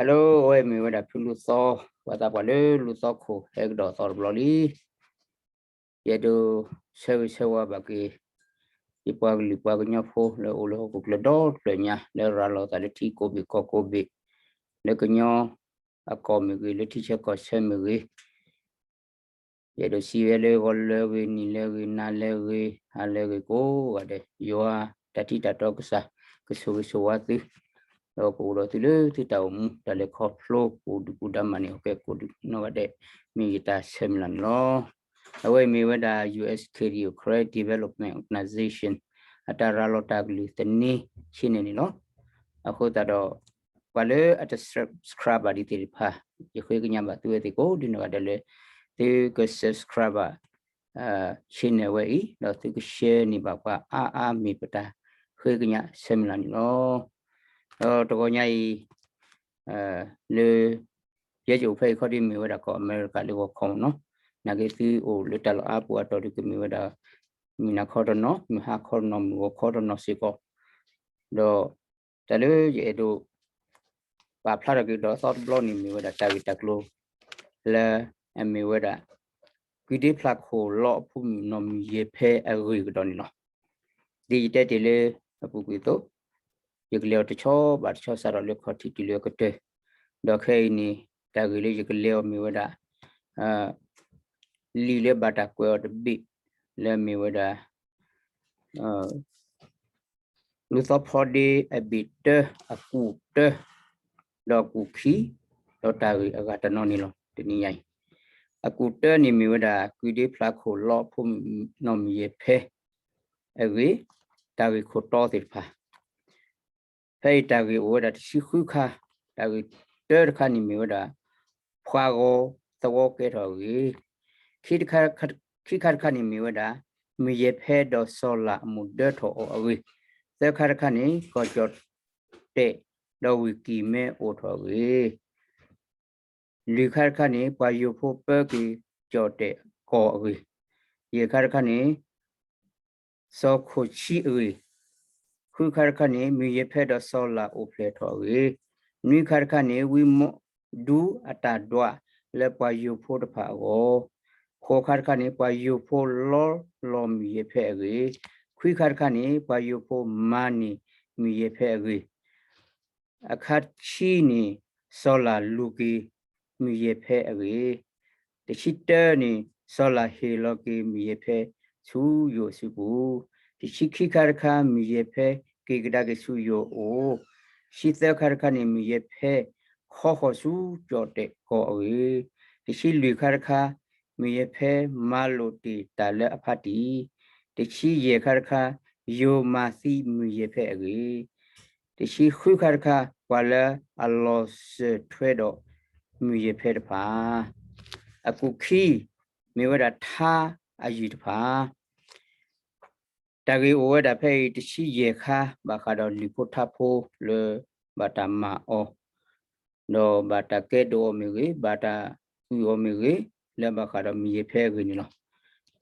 Hello, အဝဲမ့ၢ်ဝဲဒၣ်ဖုလူၤသီ, ပှၤသးပှၢ်လၢလူၤသီခိၣ်ဟဲကဒီးသီတဘျီလံ. ယအဲၣ်ဒိးဆၢဂ့ၤဆၢဝါဘၣ်က့ၤ ယပှၤကလုာ်ပှၤကညီဖိလၢအိၣ်လၢဟီၣ်ခိၣ်ချၢဒီတဖျၢၣ်ညါ လၢရၤလီၤသးလၢထံကိးဘ့ၣ်ကီၢ်ကိးဘ့ၣ်, လၢကညီအကီၢ်မ့ၢ်ဂ့ၤ, လၢထံဆၢကီၢ်ဆၢမ့ၢ်ဂ့ၤ, ယအဲၣ်ဒိးစံးဝဲလၢဂီၤလၢဂ့ၤ, နံၤလၢဂ့ၤ, နၤလၢဂ့ၤ, ဟါလၢဂ့ၤကိးဂၤဒဲး, ယွၤတၢ်ထံတၢ်တီကစၢ် ကဆိၣ်ဂ့ၤဆိၣ်ဝါသု, ဒီးကအိၣ်ဒီးသုလၢသုတၢ်အိၣ်မူ တၢ်လဲၤခီဖျိ ကအိၣ်ဒုၣ်ဒိၣ်ဒါမးန့ၣ် ဟီၣ်ခိၣ်ဒီးနီၢ်ဂၤဒဲး မ့ၢ်ယတၢ်ဆၢမုၢ်လၢ်န့ၣ်လီၤ. အဝဲအံၤမ့ၢ်ဝဲဒၣ် ယူၣ်အ့းခ့ၣ်ဒံၣ် Karen Development Organization အတၢ်ရၤလီၤတၢ်ကလုၢ်သန့ channel န့ၣ်လီၤ. အဃိသတးဒီး ပှၤလၢအတ subscribe ဘၣ်ဒံးသ့ၣ်တဖၣ်, ယဃ့ကညးဘၣ်သုဝဲသ့ၣ်ကိးဒ်နီၢ်ဂၤဒဲးလၢ သုက subscribe ဘၣ် channel ဝဲအံၤ, ဒီးသုက share န့ၢ်ဘၣ်ပှၤအါအါမ့ၢ်ပတၢ်ဃ့ကညးဆၢမုၢ်လၢ်န့ၣ်လီၤ. ဒီးတဂီၤညါအံၤ လၢ ယဲယအိၣ်ဖဲအံၤခီဒ်မ့ၢ်ဝဲဒၣ်ကီၢ်အမဲရကၤလၢဂီၤခီမ့ၢ်နီၤ, နာ်က့သုအိၣ်လၢတၢ်လီၢ်အါပူၤအတီၢ်ဒုးကမ့ၢ်ဝဲဒၣ် မုၢ်နၤခီတနီၤ, မုၢ်ဟါခီတနီၤ, မုၢ်ဂီၤခီတနီၤစ့ၢ်ကီး, ဒီးတၢ်လၢယအဲၣ်ဒိး ပာ်ဖျါထီၣ်က့ၤဒီးသီတဘျီန့ၣ်မ့ၢ်ဝဲဒၣ်တၢ်ဂ့ၢ်တၢ်ကျိၤ လၢအမ့ၢ်ဝဲဒၣ် ကုၢ်ဒ့ဖျးခိၣ်လီအဖိမုၣ်နီၢ်မုၢ်ယဲၢ်ဖဲအဂ့ၢ်ကဒီးန့ၣ်လီၤ. ဒ်ယတဲတ့ၢ်လၢအပူၤကွံာ်အသိး, ယကလဲၤအီၤတဆီဘၣ်တဆီစးထီၣ်လၢခီၣ်ထံးတုၤလၢအကတၢၢ်, ဒီးခဲအံၤန့ၣ် တၢ်ဂ့ၢ်လၢယကလဲၤအီၤမ့ၢ်ဝဲဒၣ် လံာ်လၢဘၣ်တၢ်ကွဲးအီၤတဘ့ၣ် လၢအမ့ၢ်ဝဲဒၣ် လူၤသီဖီဒ့အဘ့ၣ်တၢ အကူၣ်တၢ ဒီးအကူၣ်ခံ, ဒီးတၢ်ဂ့ၢ်အဂၤတနီၤန့ၣ်လီၤ. တနံၤညါအံၤ အကူၣ်တၢန့ၣ်မ့ၢ်ဝဲဒၣ် ကုၢ်ဒ့ဖျးခိၣ်လီအဖိမုၣ်နီၢ်မုၢ်ယဲၢ်ဖဲအဂ့ၢ်, တၢ်ဂ့ၢ်ခိၣ်တီသ့ၣ်တဖၣ် ဖဲအံၤတၢ်ဂ့ၢ်အိၣ်ဝဲဒၣ်တဆံဃုခါ, တၢ်ဂ့ၢ်တၢတခါန့ၣ်မ့ၢ်ဝဲဒၣ် ပှၤဂီၤသဝီကဲထီၣ်အဂ့ၢ်, ခံခါတခါန့ၣ်မ့ၢ်ဝဲဒၣ် မုၢ်ယဲၢ်ဖဲဒီးစီၤလၤအမိၢ်ဒၢထီၣ်အီၤအဂ့ၢ်, သၢခါတခါန့ၣ် ကီၢ်ကၠီၣ်တဲာ်ဒီးဝ့ၢ်ကံၢ်မဲအိၣ်ထီၣ်အဂ့ၢ် လွံၢ်ခါတခါန့ၣ် ပှၤယိၤဖိပၢက့ၤကၠီၣ်တဲာ်ကီၢ်အဂ့ၢ်, ယဲၢ်ခါတခါန့ၣ် စီၤခိၣ်ဆံအဂ့ၢ်, ဃုခါတခါန့ၣ် မုၢ်ယဲၢ်ဖဲဒီးစီၤလၤအိၣ်ဖျဲၣ်ထီၣ်အဂ့ၢ်, နွံခါတခါန့ၣ် ဝံမီၣ်ဒူအတၢ်ဒွးလၢပှၤယိၤဖိတဖၣ်အဂီၢ်, ဃိးခါတခါန့ၣ် ပှၤယိၤဖိလီလီၤမုၢ်ယဲၢ်ဖဲအဂ့ၢ်, ခွံခါတခါန့ၣ် ပှၤယိၤဖိမၤန့ၢ်မုၢ်ယဲၢ်ဖဲအဂ့ၢ် အခါတဆံန့ၣ် စီၤလၤလူၤက့ၤမုၢ်ယဲၢ်ဖဲအဂ့ၢ်, တဆံတၢန့ၣ် စီၤလၤဟ့ၣ်လီၤက့ၤမုၢ်ယဲၢ်ဖဲဆူယိၤအစုပူၤ, တဆံခံခါတခါ မုၢ်ယဲၢ်ဖဲက့ၤကဒါက့ၤဆူယိၤအအိၣ်, တဆံသၢခါတခါန့ၣ် မုၢ်ယဲၢ်ဖဲခီဃီၤဆူကၠီၣ်တဲာ်ကီၢ်အဂ့ၢ်, တဆံလွံၢ်ခါတခါ မုၢ်ယဲၢ်ဖဲမၤလိာ်တ့ၢ်တၢ်လၢအဖါတံၢ်, တဆံယဲၢ်ခါတခါ ယိၤမၤသံမုၢ်ယဲၢ်ဖဲအဂ့ၢ်, တဆံဃုခါတခါ ပှၤလၢအလီၤစၢၤထွဲဒီးမုၢ်ယဲၢ်ဖဲတဖၣ်, အကူၣ်ခံ မ့ၢ်ဝဲဒၣ်ထါအယုၢ်တဖၣ် တၢ်ဂ့ၢ်အိၣ်ဝဲဒၣ်ဖဲအံၤ တဆံယဲၢ်ခါ ဘၣ်ဃးဒီးလုၢ်ဖိထါဖိလၢဘၣ်တၢ်မၤအီၤ, ဒီးဘၣ်တၢ်ကဲဒိၣ်အီၤမ့ၢ်ဂ့ၤ, ဘၣ်တၢ်အုၣ်အီၤမ့ၢ်ဂ့ၤ, လၢဘၣ်ဃးဒီးမုၢ်ယဲၢ်ဖဲအဂ့ၢ်န့ၣ်လီၤ.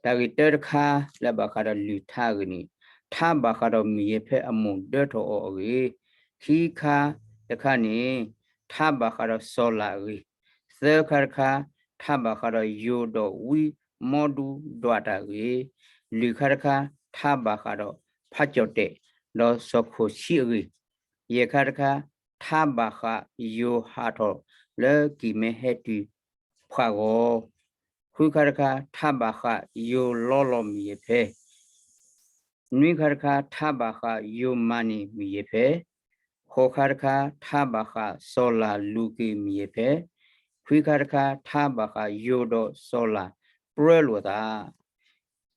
တၢ်ဂ့ၢ်တၢတခါ လၢဘၣ်ဃးဒီးလုၢ်ထါအဂ့ၢ်န့ၣ်, ထါဘၣ်ဃးဒီးမုၢ်ယဲၢ်ဖဲအမိၢ်ဒၢထီၣ်အီၤအဂ့ၢ်, ခံခါတခါန့ၣ် ထါဘၣ်ဃးဒီးစီၤလၤအဂ့ၢ်, သၢခါတခါ ထါဘၣ်ဃးဒီးယိၤဒီးဝံမီဒူဒွးတၢ်အဂ့ၢ်, လွံၢ်ခါတခါ ထါဘၣ်ဃးဒီးဖးကၠီၣ်တဲာ် ဒီးစီၤခိၣ်ဆံအဂ့ၢ်, ယဲၢ်ခါတခါ ထါဘၣ်ဃးယိၤဟးထီၣ်လၢကံၢ်မဲဟဲတုၤပှၤဂီၢ်, ဃုခါတခါ ထါဘၣ်ဃးယိၤလီလီၤမုၢ်ယဲၢ်ဖဲ နွံခါတခါ ထါဘၣ်ဃးယိၤမၤန့ၢ်မုၢ်ယဲၢ်ဖဲ, ဃိးခါတခါ ထါဘၣ်ဃးစီၤလၤလူၤက့ၤမုၢ်ယဲၢ်ဖဲ, ခွံခါတခါ ထါဘၣ်ဃးယိၤဒီးစီၤလၤပြၢလိာ်အသး,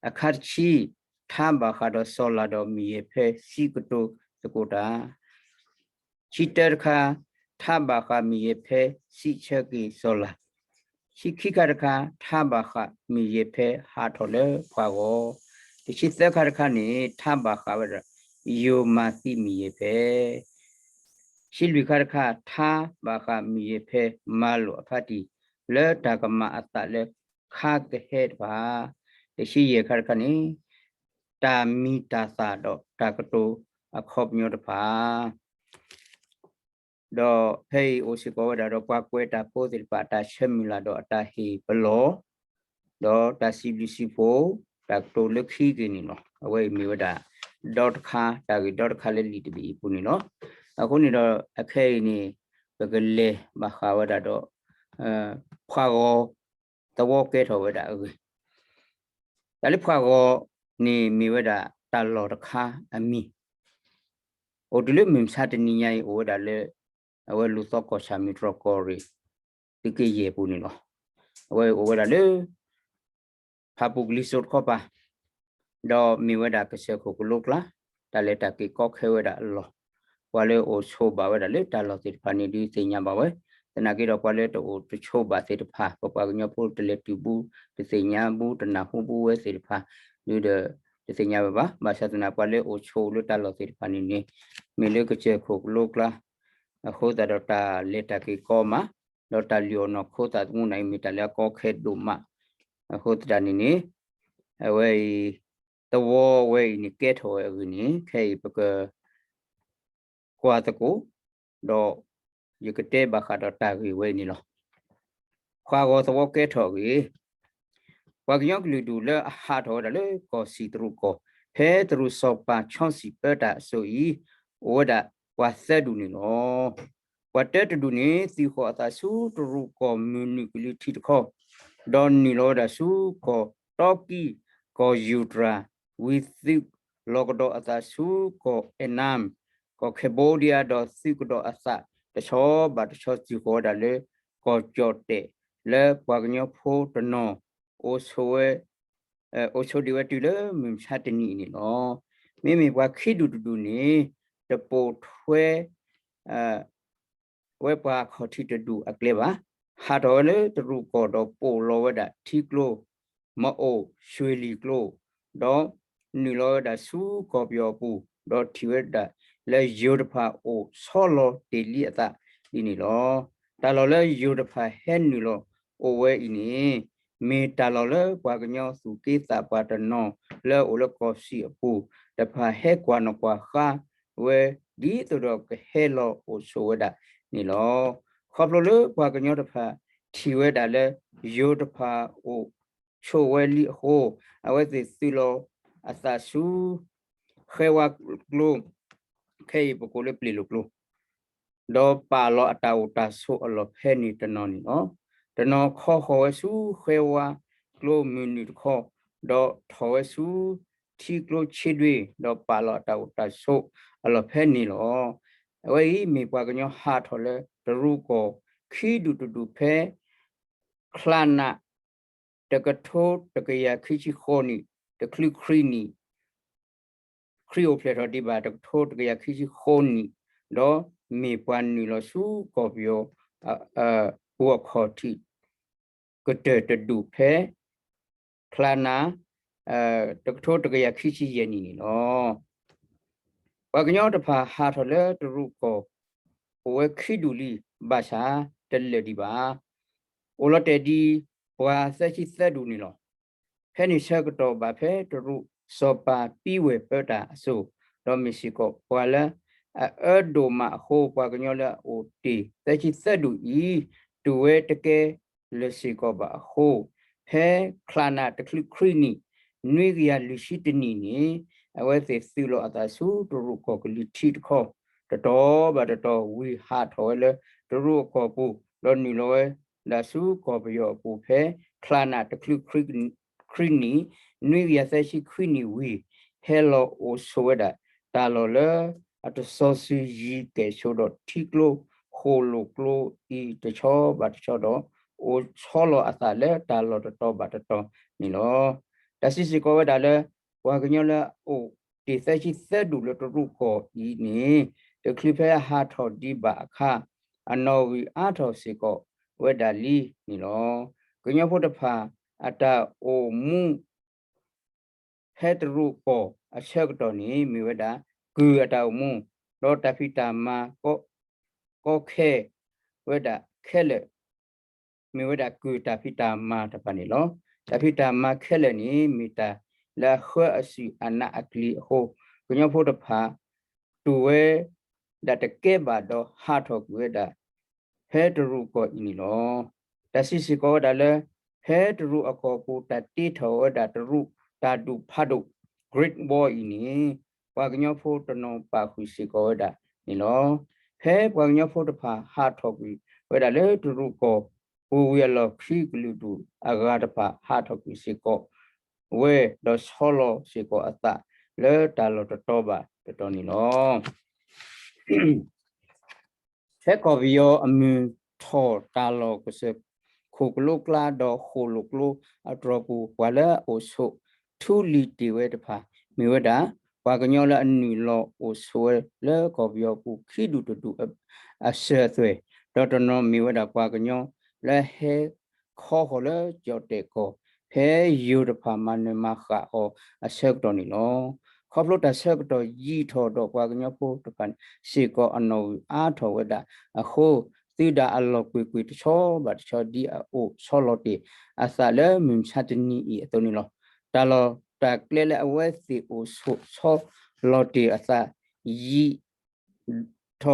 အခါတဆံ ထါဘၣ်ဃးဒီးစီၤလၤဒီးမုၢ်ယဲၢ်ဖဲစံးကတိၤသကိးတၢ် ဆံတၢတခါ ထါဘၣ်ဃးမုၢ်ယဲၢ်ဖဲစံးဆၢက့ၤစီၤလၤ, ဆံခံခါတခါ ထါဘၣ်ဃးမုၢ်ယဲၢ်ဖဲဟးထီၣ်လၢပှၤဂီၢ်, တဆံသၢခါတခါန့ၣ် ထါဘၣ်ဃးဝဲဒၣ် ယိၤမၤသံမုၢ်ယဲၢ်ဖဲ ဆံလွံၢ်ခါတခါ ထါဘၣ်ဃးမုၢ်ယဲၢ်ဖဲမၤလိာ်အဖါတံၢ် လၢတၢ်ကမၤအသးလၢခါကဟဲတဖၣ်, တဆံယဲၢ်ခါတခါန့ၣ် တၢ်မံၤတၢ်သၣ်ဒီးတၢ်ကတိၤအခီပညီတဖၣ် ဒီးဖဲအံၤအိၣ်စ့ၢ်ကီးဝဲဒၣ်ဒီးပှၤကွဲးတၢ်ဖိသ့ၣ်တဖၣ်အတၢ်ဆၢမုၢ်လၢ်ဒီးအတၢ်ဟ့ၣ်ပလီၢ် ဒီးတၢ်စံးဘျုးစံးဖှိၣ် တၢ်ကတိၤလၢခံက့ၤန့ၣ်လီၤ. အဝဲအံၤမ့ၢ်ဝဲဒၣ် ဒီတခါ တၢ်ဂ့ၢ်ဒီတခါလၢလံာ်တဘ့ၣ်အံၤအပူၤန့ၣ်လီၤ. အဃိန့ၣ်ဒီးအခဲအံၤန့ၣ် ပကလဲၤဘၣ်ဃးဝဲဒၣ်ဒီး ပှၤဂီၤသဝီကဲထီၣ်ဝဲဒၣ်အဂ့ၢ်, တၢ်လၢပှၤဂီၤန့ၣ်မ့ၢ်ဝဲဒၣ်တၢ်လီၢ်တခါအမံၤ အိၣ်တုၤလၢမုၢ်မဆါတနံၤညါအံၤ အိၣ်ဝဲဒၣ်လၢ အဝဲလူၤသီကီၢ်ဆၣ်မုၢ်တြီၢ်ကီၢ်ရ့ၣ် သုးက့ယဲၢ်ပူၤန့ၣ်လီၤ. အဝဲအိၣ်ဝဲဒၣ်လၢ ဖၣ်ပူၣ်ကလံၤစိးတခီပၤ ဒီးမ့ၢ်ဝဲဒၣ်ကစၢၢ်ခိၣ်ကလိကျါ တၢ်လဲၤတၢ်က့ၤကီခဲဝဲဒၣ်အလီၢ်, ပှၤလၢအိၣ်ဆိးဘၣ်ဝဲဒၣ်လၢတၢ်လီၢ်သ့ၣ်တဖၣ်န့ၣ် ဒုးသ့ၣ်ညါဘၣ်ဝဲ, သနာ်က့ဒီးပှၤလၢတအိၣ်တဆိးဘၣ်သ့ၣ်တဖၣ် ပပှၤကညီဖိတလဲၤတုၤဘူး တသ့ၣ်ညါဘူး တနၢ်ဟူဘူးဝဲသ့ၣ်တဖၣ် ဒုးဒီး တသ့ၣ်ညါဝဲဘၣ်. ဘၣ်ဆၣ်သနာ်ပှၤလၢအိၣ်ဆိးလၢတၢ်လီၢ်သ့ၣ်တဖၣ်န့ၣ်န့ၣ် မ့ၢ်လၢကစၢၢ်ခိၣ်ကလိကျါ အဃိသတးဒီးတၢ်လဲၤတၢ်က့ၤကီမး, ဒီးတၢ်လုၢ်အီၣ်နီၢ်ခိသးသမူန့ၣ်အံၤ မ့ၢ်တၢ်လၢအကီခဲဒိၣ်မး, အဃိသတးန့ၣ်န့ၣ် အဝဲအံၤ သဝီဝဲအံၤန့ၣ်ကဲထီၣ်ဝဲအဂ့ၢ်န့ၣ် ခဲအံၤပက ကွၢ်သကိး, ဒီးယကတဲဘၣ်ဃးဒီးတၢ်ဂ့ၢ်ဝဲအံၤန့ၣ်လီၤ. ပှၤဂီၤသဝီကဲထီၣ်အဂ့ၢ်, ပှၤကညီကလုာ်ဒူၣ်လၢအဟးထီၣ်ဝဲဒၣ်လၢကီၢ်စံၣ်တရူးကီၢ် ဖဲတရူးစီၤပၤဆီစံၣ်ပၢတၢ်အစိၤအံၤ အိၣ်ဝဲဒၣ်ပှၤသၢဒူၣ်န့ၣ်လီၤ. ပှၤတၢတဒူၣ်န့ၣ် သုးဃီၤအသးဆူတရူးကီၢ်မုၢ်နုာ်ကလံၤထံးတခီ, ဒီးနုာ်လီၤဝဲဒၣ်ဆူကီၢ်တီကံ, ကီၢ်ယူၤတြၤ, ဝံၤသုးလီၤကဒီးအသးဆူကီၢ်အဲၣ်နၣ်, ကီၢ်ခဲဘိဒံယါ ဒီးသုးကဒီးအသးတဆီဘၣ်တဆီ သုးဃီၤဝဲဒၣ်လၢကီၢ်ကၠီၣ်တဲၣ် လၢပှၤကညီဖိတနီၤ အိၣ်ဆိးဝဲ အိၣ်ဆိးဒံးဝဲတုၤလၢမုၢ်မဆါတနံၤအံၤန့ၣ်လီၤ. မ့မ့ၢ်ပှၤခံဒူၣ်တဒူၣ်န့ၣ် တပိာ်ထွဲ ဝဲပှၤခီၣ်ထံးတဒူၣ်အကျဲဘၣ်. ဟးထီၣ်ဝဲလၢတရူးကီၢ်ဒီးပိာ်လီၤဝဲဒၣ်ထံကျိ မအိၣ် ရွှေလီၤကျိ ဒီးနုာ်လီၤဝဲဒၣ်ဆူကီၢ်ပယီၤအပူၤ, ဒီးထံၣ်ဝဲဒၣ်လၢယိၤတဖၣ်အိၣ်ဆီလီၤတ့ၢ်လံအသးဒ်န့ၣ်လီၤ. တၢ်လီၢ်လၢယိၤတဖၣ်ဟဲနုာ်လီၤအိၣ်ဝဲအံၤန့ၣ် မ့ၢ်တၢ်လီၢ်လၢပှၤကညီသူၣ်က့သးပှၢ်တနီၤ လၢအအိၣ်လၢကီၢ်စံၣ်အပူၤ တဖၣ်ဟဲကွၢ်နီၣ်ကွၢ်ဃါဝဲ ဒ်သိးဒီးကဟဲလီၤအိၣ်ဆိးဝဲဒၣ်န့ၣ်လီၤ. ခီဖျိလၢပှၤကညီတဖၣ်ထံၣ်ဝဲဒၣ်လၢ ယိၤတဖၣ်အိၣ်ဆိးဝဲလံအဃိ အဝဲသ့ၣ်သုးလီၤအသးဆူ ဃဲဝါကျိ ခဲအံၤပကိးလၢပျ့ၤလိာ်ကျိ ဒီးပာ်လီၤအတၢ်အိၣ်တၢ်ဆိးအလီၢ်ဖဲန့ၣ်တနီၤန့ၣ်လီၤ. တနီၤခီဃီၤဝဲဆူဃဲဝါကျိမုၢ်နုာ်တခီ, ဒီးထီၣ်ဝဲဆူထံကျိဆ့ဒွ့ ဒီးပာ်လီၤအတၢ်အိၣ်တၢ်ဆိးအလီၢ်ဖဲန့ၣ်လီၤ. အဝဲအံၤမ့ၢ်ပှၤကညီဟးထီၣ်လၢတရူးကီၢ်ခံဒူၣ်တဒူၣ်ဖဲ ချါနး တကထိတကယၤခံဆံဃိးနံၣ် တချုးခရံာ်နံၣ် ခရံာ်အိၣ်ဖျဲၣ်ထီၣ်ဒံးဘၣ်တကထိတကယၤခံဆံဃိးနံၣ်, ဒီးမ့ၢ်ပှၤနုာ်လီၤဆူကီၢ်ပယီၤ ပူၤအခီၣ်ထံး ကတၢၢ်တဒူၣ်ဖဲ ချါနး တကထိတကယၤခံဆံယဲၢ်နံၣ်န့ၣ်လီၤ. ပှၤကညီတဖၣ်ဟးထီၣ်လၢတရူးကီၢ် အိၣ်ဝဲခံဒူၣ်လံ ဘၣ်ဆၣ်တလၢာ်ဒံးဘၣ်. အိၣ်လီၤတဲာ်ဒံးပှၤသၢဆံသၢဒူၣ်န့ၣ်လီၤ. ဖဲန့ၣ်ဆၢကတီၢ်ဘၣ်ဖဲတရူးစီၤပၤပံဝဲၢ်ပၢတၢ်အစိၤ, ဒီးမ့ၢ်စ့ၢ်ကီးပှၤလၢအအၢဒိၣ်မးအဃိ ပှၤကညီလၢအအိၣ်တ့ၢ်သၢဆံသၢဒူၣ်အံၤ တုၤဝဲတကဲလၢာ်စ့ၢ်ကီးဘၣ်အဃိ, ဖဲချါနးတချုးခရံာ်နံၣ် နွံကယၤလွံၢ်ဆံတနံၣ်န့ၣ် အဝဲသ့ၣ်သုးလီၤအသးဆူတရူးကီၢ်ကလံၤထံးတခီ, တတီၤဘၣ်တတီၤ ဝံၤဟးထီၣ်ဝဲလၢတရူးအကီၢ်ပူၤ ဒီးနုာ်လီၤဝဲဒၣ်ဆူကီၢ်ပယီၤအပူၤဖဲ ချါနးတချုးခရံာ်နံၣ် နွံကယၤသၢဆံခွံနံၣ်ဝံၤ ဟဲလီၤအိၣ်ဆိးဝဲဒၣ် တၢ်လီၢ်လၢအတစီၤစုၤယံၤကဲၣ်ဆိးဒီးထံကျိဃိၣ်လိာ်ကျိအံၤတဆီဘၣ်တဆီဒီး အိၣ်ဆီလီၤအသးလၢတၢ်လီၢ်တတီၤဘၣ်တတီၤန့ၣ်လီၤ. တၢ်စံးစ့ၢ်ကီးဝဲဒၣ်လၢ ပှၤကညီလၢအအိၣ်တ့ၢ်သၢဆံသၢဒူၣ်လၢတရူးကီၢ်အံၤန့ၣ် တချုးဖဲအဟးထီၣ်ဒံးဘၣ်အခါ အနီၣ်ဂံၢ်အါထီၣ်စ့ၢ်ကီးဝဲဒၣ်လံန့ၣ်လီၤ. ကညီဖိတဖၣ်အတၢ်အိၣ်မူ ဖဲတရူးကီၢ်အဆၢကတီၢ်န့ၣ် မ့ၢ်ဝဲဒၣ်ကုၢ်အတၢ်အိၣ်မူ, ဒီးတၢ်ဖံးတၢ်မၤကီခဲဝဲဒၣ်ခဲလၢာ် မ့ၢ်ဝဲဒၣ်ကုၢ်တၢ်ဖံးတၢ်မၤတဖၣ်န့ၣ်လီၤ. တၢ်ဖံးတၢ်မၤခဲလၢာ်န့ၣ် မ့ၢ်တၢ်လၢအဃၢအစုၣ်အနးအကျံၤအဃိ, ကညီဖိတဖၣ် တူၢ်ဝဲ ဒၣ်တကဲဘၣ်ဒီးဟးထီၣ်ကွံာ်ဝဲဒၣ် ဖဲတရူးကီၢ်အံၤန့ၣ်လီၤ. တၢ်စံးစ့ၢ်ကီးဝဲဒၣ်လၢ ဖဲတရူးအကီၢ်ပူၤ တၢ်တ့ထီၣ်ဝဲဒၣ်တရူးတၢ်ဒူၣ်ဖးဒိၣ် Great Wall အံၤန့ၣ် ပှၤကညီဖိတနီၤပာ်ဃုာ်စ့ၢ်ကီးဝဲဒၣ်န့ၣ်လီၤ. ဖဲပှၤကညီဖိတဖၣ်ဟးထီၣ်ကွံာ်ဝဲဒၣ်လၢတရူးကီၢ်ပူၤဝံၤအလီၢ်ခံ ကလုာ်ဒူၣ်အဂၤတဖၣ်ဟးထီၣ်ကွံာ်စ့ၢ်ကီးဝဲ ဒီးဆီလီၤစ့ၢ်ကီးအသးလၢတၢ်လီၢ်တတီၤဘၣ်တတီၤန့ၣ်လီၤ. ဖဲကီၢ်ပယီၤအမုၢ်ထီၣ်တၢ်လီၢ်ကစၢၢ်ခိၣ်ကလိကျါ ဒီးဃိၣ်လိာ်ကျိအတြီၤပူၤ ပှၤလၢအအိၣ်ဆိးထူလံၤတ့ၢ်ဝဲတဖၣ် မ့ၢ်ဝဲဒၣ် ပှၤကညီလၢအနုာ်လီၤအိၣ်ဆိးဝဲလၢကီၢ်ပယီၤပူၤ ခံဒူၣ်တဒူၣ်အစၢၤအသွဲၣ်, ဒီးတနီၤမ့ၢ်ဝဲဒၣ်ပှၤကညီလၢဟဲခီဃီၤလၢကၠီၣ်တဲၣ်ကီၢ် ဖဲယိၤတဖၣ်မၤနၢၤမၤဃၣ်အီၤအဆၢကတီၢ်န့ၣ်လီၤ. ခီဖျိတၢ်ဆၢကတီၢ်ယံာ်ထီၣ်ဒီးပှၤကညီဖိတဖၣ်န့ၣ်စ့ၢ်ကီး အနီၣ်ဂံၢ်အါထီၣ်ဝဲဒၣ်အဃိ သုဒၣ်အလီၢ်ကွ့ၢ်ကွ့ၢ်တဆီဘၣ်တဆီ ဒ်အအိၣ်ဆီလီၤတ့ၢ်အသးလၢမုၢ်မဆါတနံၤအံၤအသိးန့ၣ်လီၤ. တၢ်လီၢ်တၢ်ကျဲလၢအဝဲသ့ၣ်အိၣ်ဆိးဆီလီၤတ့ၢ်အသး ယံာ် ထီၣ်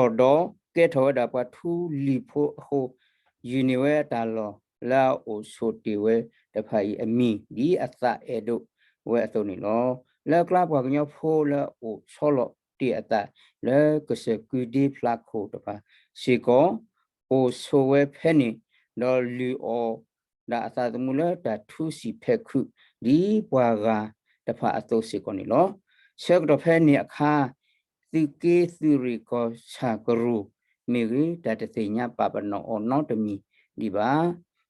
ဒီးကဲထီၣ်ဝဲဒၣ်ပှၤထူလံၤဖိအဃိ ယုၢ်န့ၢ်ဝဲတၢ်လီၢ်လၢအအိၣ်ဆိးတ့ၢ်ဝဲတဖၣ်အံၤအမံၤ ဒ်အသးအဲၣ်ဒိးဝဲအသိးန့ၣ်လီၤ. လၢအကျါပှၤကညီဖိလၢအအိၣ်ဆီလီၤတ့ၢ်အသး လၢကစၢၢ်ကုၢ်ဒ့ဖျးခိၣ်တဖၣ်စ့ၢ်ကီး အိၣ်ဆိးဝဲဖဲန့ၣ် ဒီးလုၢ်အီၣ်ဒၣ်အသးသမူလၢတၢ်ထူစံာ်ဖဲးခုး ဒ်ပှၤဂၤတဖၣ်အသိးစ့ၢ်ကီးန့ၣ်လီၤ. ဆၢကတီၢ်ဖဲန့ၣ်အခါ သုးက့သုးရ့ၣ်ကီၢ်ဆၣ်ကရူၢ်မ့ၢ်ဂ့ၤ တၢ်တသ့ၣ်ညါပာ်ပနီၣ်အီၤနီတမံၤဒံးဘၣ်.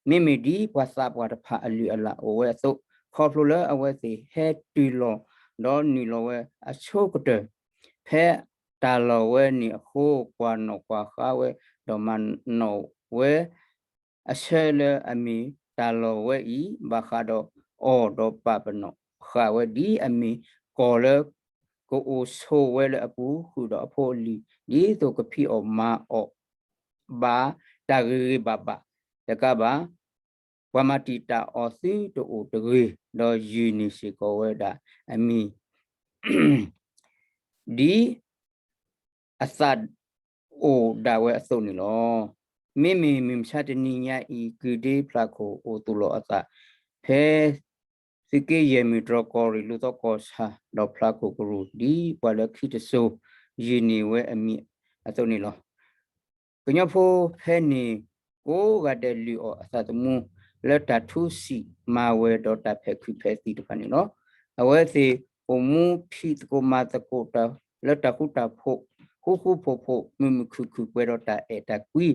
မ့မ့ၢ်ဒ်ပှၤသးပှၢ်တဖၣ်အလုၢ်အလၢ်အိၣ်ဝဲအသိး ခီဖျိလၢအဝဲသ့ၣ်ဟဲတုၤလီၤ ဒီးနုာ်လီၤဝဲအဆိကတၢၢ် ဖဲတၢ်လီၢ်ဝဲန့ၣ်အဃိ ကွၢ်နီၣ်ကွၢ်ဃါဝဲ ဒီးမၤနီၣ်ဝဲ အဆၢလၢအမ့ၢ်တၢ်လီၢ်ဝဲအံၤ ဘၣ်ဃးဒီးအီၣ်ဒီးပာ်ပနီၣ်ဃာ်ဝဲဒ်အမ့ၢ်ကီၢ်လၢ ကအိၣ်ဆိးဝဲလၢအပူၤ ဃုာ်ဒီးအဖိအလံၤ ဒ်သိးကဖံးအီၣ်မၤအီၣ်ဘၣ်တၢ်ဂ့ၤဂ့ၤဘၣ်ဘၣ် တကးဘၣ် ပှၤမၤတံာ်တာ်အီၤသုတအိၣ်တဂ့ၤ ဒီးယုၢ်န့ၢ်စ့ၢ်ကီးဝဲဒၣ်အမံၤ ဒ်အသးအိၣ်ဒၣ်ဝဲအသိးန့ၣ်လီၤ. မ့မ့ၢ်မုၢ်မဆါတနံၤညါအံၤ ကုၢ်ဒ့ဖျးခိၣ်အိၣ်သူၣ်လီၤအသး ဖဲ သုးက့ယဲၢ်မုၢ်တြီၢ်ကီၢ်ရ့ၣ် လူၤသီကီၢ်ဆၣ် ဒီးဖျးခိၣ်ကရူၢ် ဒ်ပှၤလၢခံတစိၤ ယုၢ်န့ၢ်ဝဲအမံၤအသိးန့ၣ်လီၤ. ကညီဖိဖဲန့ၣ် ကိးဂၤဒဲးလုၢ်အီၣ်အသးသမူ လၢတၢ်ထူစံာ်မၤဝဲဒီးတၢ်ဖဲးခုးဖဲးသံးတဖၣ်န့ၣ်လီၤ. အဝဲသ့ၣ်အိၣ်မူဖံးသကိးမၤသကိး လၢတၢ်ဃူတၢ်ဖိး ဃူဃူဖိးဖိး မုာ်မုာ်ခုၣ်ခုၣ် ပှဲၤဒီးတၢ်အဲၣ်တၢ်ကွံ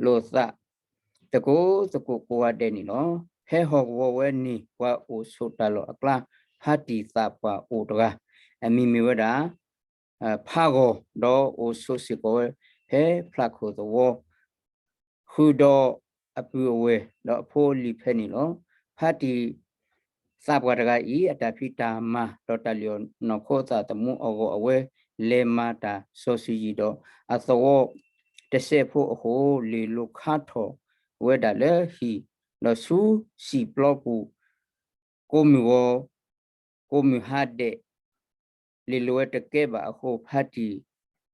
လိာ်သး သကိးသကိးကိးဂၤဒဲးန့ၣ်လီၤ. ဖဲဟီၣ်ကဝီၤဝဲန့ၣ် ပှၤအိၣ်ဆိးတၢ်လီၢ်အကျါ ဖါတံၢ်သးပှၢ်အိၣ်တဂၤ အမံၤမ့ၢ်ဝဲဒၣ် ဖးဂီၤ ဒီးအိၣ်ဆိးစ့ၢ်ကီးဝဲ ဖဲဖျးခိၣ်သဝီ ဃုာ်ဒီးအပုၢ်အဝဲၢ် ဒီးအဖိအလံၤဖဲန့ၣ်လီၤ. ဖါတံၢ်သးပှၢ်တဂၤအံၤ အတၢ်ဖံးတၢ်မၤ ဒီးတၢ်လုၢ်အီၣ်နီၢ်ခိအသးသမူအဂီၢ် အဝဲလဲၤမၤတၢ်စီဆှံယံာ်ဒီးအသဝီတစဲးဖိအဃိ လ့ၢ်လိၤခါထီၣ်ဝဲဒၣ်လၢဟံၣ် ဒီးဆူစံာ်ပျီပူၤ ကိးမုၢ်ဂီၤ ကိးမုၢ်ဟါဒဲး လ့ၢ်လိၤဝဲတကဲဘၣ်အဃိ ဖါတံၢ်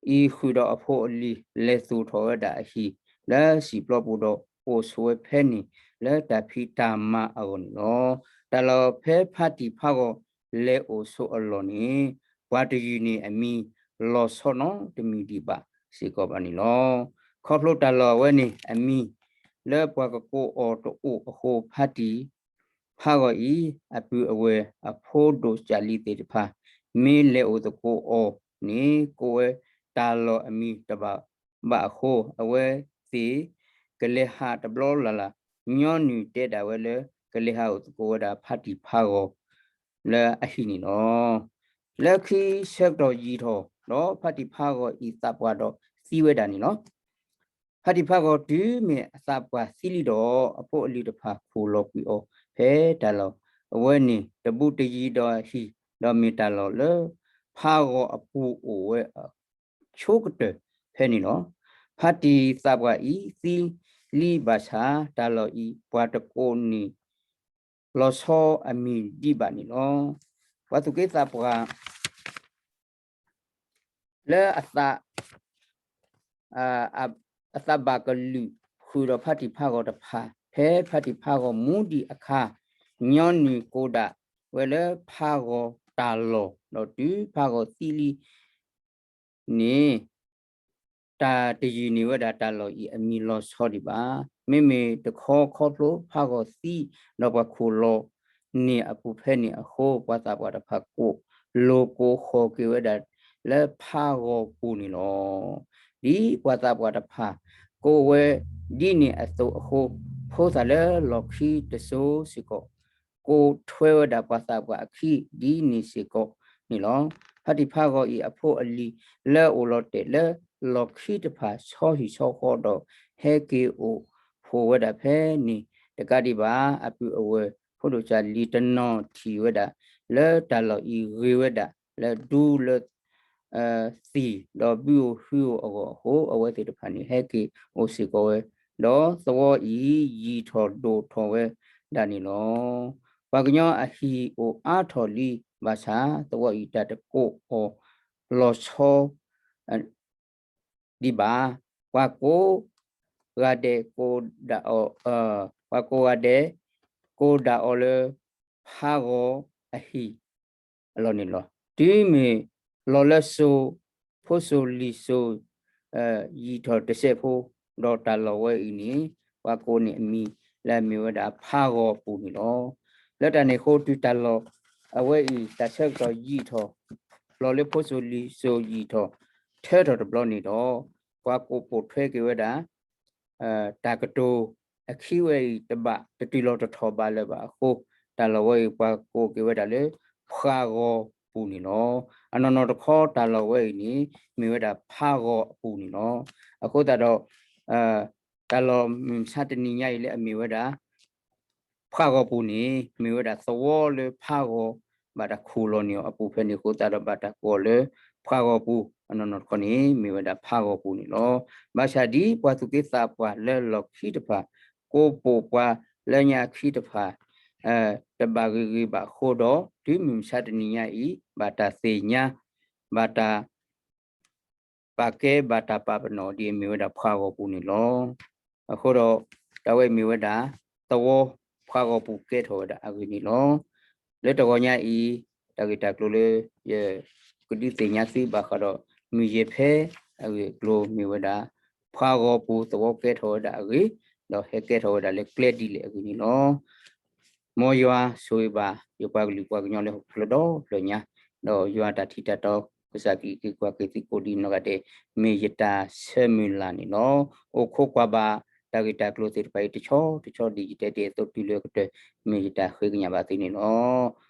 အံၤဃုာ်ဒီးအဖိအလံၤ လဲၤသူၣ်ထီၣ်ဝဲဒၣ်အဟံၣ် လၢစံာ်ပျီပူၤဒီး အိၣ်ဆိးဝဲဖဲန့ၣ် လၢတၢ်ဖံးတၢ်မၤအဂီၢ်န့ၣ်လီၤ. တၢ်လီၢ်ဖဲဖါတံၢ်ဖးဂီၤလဲၤအိၣ်ဆိးအလီၢ်န့ၣ် ပှၤတယုၢ်န့ၢ်အမံၤ လီၤဆီနီတမံၤဒံးဘၣ်စ့ၢ်ကီးဘၣ်န့ၣ်လီၤ. ခီဖျိတၢ်လီၢ်ဝဲန့ၣ် အမံၤလၢပှၤကကိးအီၤတအိၣ်အဃိ ဖါတံၢ် ဖးဂီၤအံၤ အပုၢ်အဝဲၢ် အဖိဒိၣ်ကၢ်လံၤသ့ၣ်တဖၣ် မ့ၢ်လဲၤအိၣ်သကိးအီၤန့ၣ် ကိးဝဲတၢ်လီၢ်အမံၤတဘၣ်ဘၣ်အဃိ အဝဲသ့ၣ်ကလဲၤဟးတဘျီလၢ်လၢ် ညီနုၢ်တဲဒၣ်ဝဲလၢ ကလဲၤဟးအိၣ်သကိးဝဲဒၣ်ဖါတံၢ်ဖးဂီၤ လၢအဟံၣ်န့ၣ်လီၤ. လၢခံဆၢကတီၢ်ယံာ်ထီၣ် ဒီးဖါတံၢ်ဖးဂီၤအံၤသးပှၢ်ဒီးသံဝဲဒၣ်န့ၣ်လီၤ. ဖါတံၢ်ဖးဂီၤတုၤမ့ၢ်အသးပှၢ်သံလံဒီး အဖိအလံၤတဖၣ်ခူၣ်လီၤကွံာ်အီၤ ဖဲတၢ်လီၢ်အဝဲန့ၣ် တဘူးတယံၤဒီးအဟံၣ် ဒီးမ့ၢ်တၢ်လီၢ်လၢ ဖးဂီၤအပူၤအိၣ်ဝဲအဆိကတၢၢ်ဖဲန့ၣ်လီၤ. ဖါတံၢ်သးပှၢ်အံၤသံလံဘၣ်ဆၣ် တၢ်လီၢ်အံၤ ပှၤတကိးန့ၢ်လီၤဆီအမံၤဒံးဘၣ်န့ၣ်လီၤ. ပှၤသူၣ်က့သးပှၢ် လၢအသး အသးဘၣ်ကလုာ်ဃုာ်ဒီးဖါတံၢ်ဖးဂီၤတဖၣ် ဖဲဖါတံၢ်ဖးဂီၤမူဒံးအခါ ညီနုၢ်ကိးဒၣ်ဝဲလၢဖးဂီၤတၢ်လီၢ် ဒီးတုၤဖးဂီၤသံလံန့ၣ် တၢ်တယုၢ်န့ၢ်ဝဲဒၣ်တၢ်လီၢ်အံၤအမံၤလီၤဆီဒံးဘၣ်. မ့မ့ၢ်တခီခီဖျိဖးဂီၤသံ ဒီးပှၤခိၣ်လီၤန့ၢ်အပူၤဖဲန့ၣ်အဃိ ပှၤသးပှၢ်တဖၣ်ကိး လိၤကိးဃီၤက့ၤဝဲဒၣ်လၢဖးဂီၤပူၤန့ၣ်လီၤ. ဒ်ပှၤသးပှၢ်တဖၣ် ကိးဝဲဒ်န့ၣ်အသိးအဃိ ဖိသၣ်လၢလီၢ်ခံတစိၤစ့ၢ်ကီး ကိးထွဲဝဲဒၣ်ပှၤသးပှၢ်အခံဒ်န့ၣ်စ့ၢ်ကီးန့ၣ်လီၤ. ဖါတံၢ်ဖးဂီၤအံၤအဖိအလံၤ လၢအိၣ်လီၤတဲာ်လၢလီၢ်ခံတဖၣ် ဆီဟံၣ်ဆီဃီဒီး ဟဲက့ၤအိၣ်ဖှိၣ်ဝဲဒၣ်ဖဲန့ၣ်တကးဒံးဘၣ် အပုၢ်အဝဲၢ် ဖိဒိၣ်စၢ်လံၤတနီၤထံၣ်ဝဲဒၣ် လၢတၢ်လီၢ်အံၤဂ့ၤဝဲဒၣ်လၢဒူလၢ သံၣ်ဒီးဘုဧိၤဟုဧိၤအဂီၢ်အဃိ အဝဲသ့ၣ်တဖၣ်န့ၣ် ဟဲက့ၤအိၣ်စ့ၢ်ကီးဝဲ, ဒီးသဝီအံၤယံာ်ထီၣ်ဒိၣ်ထီၣ်ဝဲဒၣ်န့ၣ်လီၤ. ပှၤကညီအဟံၣ်အိၣ်အါထီၣ်လံဘၣ်ဆၣ် သဝီအံၤတၢ်တကိးအီၤလီၤဆီ ဒံးဘၣ်. ပှၤကိးဂၤဒဲးကိးဒၣ်အီၤ, ပှၤကိးဂၤဒဲး ကိးဒၣ်အီၤလၢ ဖးဂီၤအဟံၣ်အလီၢ်န့ၣ်လီၤ. တုၤမ့ၢ်လီၤလၢစိၤ, ဖိစိၤလံၤစိၤ ယံာ်ထီၣ်တစဲးဖိ, ဒီးတၢ်လီၢ်ဝဲအံၤန့ၣ် ပှၤကိးန့ၢ်အမံၤလၢအမ့ၢ်ဝဲဒၣ်ဖးဂီၤပူၤန့ၣ်လီၤ. လၢတၢ်န့ၣ်အဃိ တုၤတၢ်လီၢ်အဝဲအံၤ တၢ်ဆၢကတီၢ်ယံာ်ထီၣ်, လီၤလၢဖိစိၤလံၤစိၤယံာ်ထီၣ် ထၢထီၣ်တဘျီန့ၣ်ဒီး ပှၤကိးပိာ်ထွဲက့ၤဝဲဒၣ် တၢ်ကတိၤအခံဝဲအံၤ တဘၣ်တတုၤလီၤတထီၣ်ဘၣ်လၢၤဘၣ်အဃိ တၢ်လီၢ်ဝဲအံၤ ပှၤကိးက့ၤဝဲဒၣ်လၢ ဖးဂီၤပူၤန့ၣ်လီၤ. အနီၢ်နီၢ်တခီ တၢ်လီၢ်ဝဲအံၤန့ၣ် မ့ၢ်ဝဲဒၣ်ဖးဂီၤအပူၤန့ၣ်လီၤ. အဃိသတးဒီး တၢ်လီၢ်မုၢ်မဆါတနံၤညါအံၤလၢအမ့ၢ်ဝဲဒၣ် ဖးဂီၤပူၤန့ၣ် မ့ၢ်ဝဲဒၣ်သဝီလၢဖးဂီၤ ဘၣ်တၢ်ခူၣ်လီၤန့ၢ်အီၤအပူၤဖဲန့ၣ်အဃိသတးဒီး ဘၣ်တၢ်ကိးအီၤလၢ ဖးဂီၤပူၤ, အနီၢ်နီၢ်တခီန့ၣ် မ့ၢ်ဝဲဒၣ်ဖးဂီၤပူၤန့ၣ်လီၤ. ဘၣ်ဆၣ်ဒ်ပှၤသူၣ်က့သးပှၢ်လၢလီၢ်ခံတဖၣ် ကိးပိာ်ပှၤလၢညါခံတဖၣ် တဘၣ်ဂ့ၤဂ့ၤဘၣ်အဃိဒီး တုၤမုၢ်မဆါတနံၤညါအံၤ ဘၣ်တၢ်သ့ၣ်ညါ, ဘၣ်တၢ် ပာ်ကဲဘၣ်တၢ်ပာ်ပနီၣ်ဒ်အမ့ၢ်ဝဲဒၣ်ဖးဂီၤပူၤန့ၣ်လီၤ. အဃိဒီး တၢ်ဝဲအံၤမ့ၢ်ဝဲဒၣ် သဝီဖးဂီၤပူၤကဲထီၣ်ဝဲဒၣ်အဂ့ၢ်န့ၣ်လီၤ. လၢတဂီၤညါအံၤ တၢ်ဂ့ၢ်တၢ်ကျိၤလၢ ယကဒုးသ့ၣ်ညါသုဘၣ်ဃးဒီး မုၢ်ယဲၢ်ဖဲအဂ့ၢ်အကျိၤမ့ၢ်ဝဲဒၣ် ဖးဂီၤပူၤသဝီကဲထီၣ်ဝဲဒၣ်အဂ့ၢ်, ဒီးဟဲကဲထီၣ်ဝဲဒၣ်လၢကျဲဒ်လဲၣ်အဂ့ၢ်န့ၣ်လီၤ. မ်ယွၤဆိၣ်ဂ့ၤဘၣ် ယပှၤကလုာ်ပှၤကညီလၢဟီၣ်ခိၣ်ချၢဒီဖျၢၣ်ညါ, ဒီးယွၤတၢ်ထံၣ်တၢ်တီ ကစၢ်က့ၤက့ၤကွၢ်က့ၤသုကိးဒံးနီၢ်ဂၤဒဲး မ့ၢ်ယတၢ်ဆၢမုၢ်လၢ်န့ၣ်လီၤ. အိၣ်ခိးကွၢ်ဘၣ်တၢ်ဂ့ၢ်တၢ်ကျိၤသ့ၣ်တဖၣ်အံၤ တဆီတဆီဒ်ယတဲတ့ၢ်အသိးတုၤလၢကတၢၢ် မ့ၢ်ယတၢ်ဃ့ကညးဘၣ်သုန့ၣ်လီၤ.